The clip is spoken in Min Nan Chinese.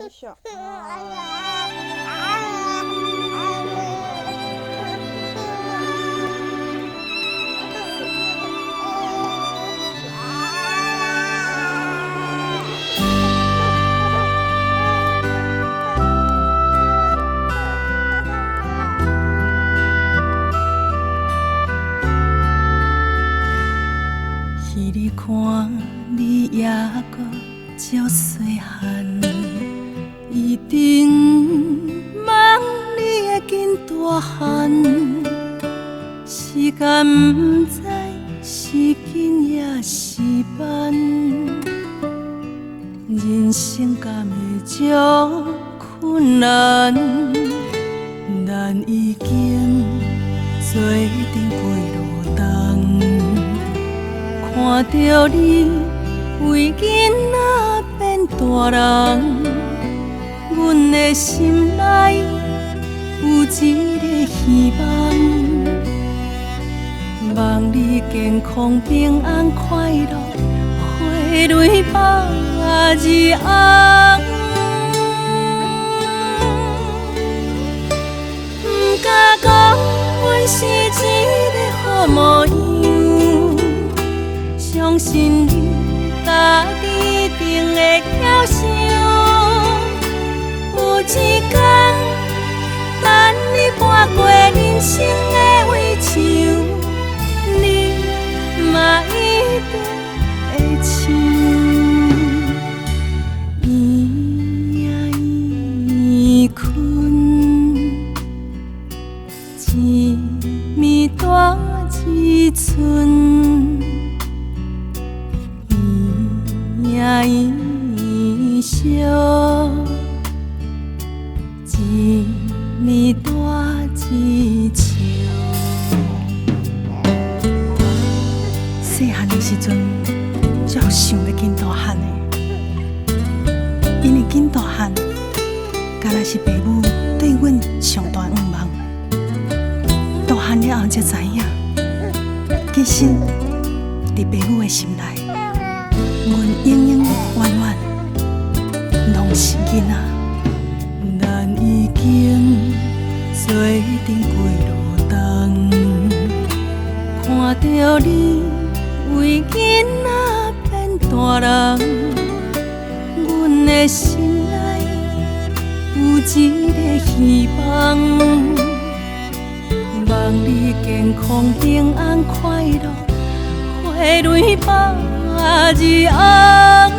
笑。彼日看你犹阁足细汉，一定望你会紧大汉。时间毋知是紧抑是慢，人生敢会足困难？咱已经做阵几落冬。看著你为囡仔变大人，阮的心内有一个希望，望你健康平安快乐，花蕊百日红。毋敢讲阮是一个好模样。相信你家己一定会晓想，有一天，等你搬过人生的围墙，你嘛一定会唱。圆仔圆困，一暝大一寸。圆笑，一暝大一笑。细汉的时阵，足想欲紧大汉的，因为紧大汉，敢若是爸母对阮上大愿望。大汉了后才知影，其实伫爸母的心内，阮永永远远拢是囡仔。咱已经做阵几落冬，看著你为囡仔变大人，阮的心内有一个希望，望你健康平安快乐，花蕊百日红。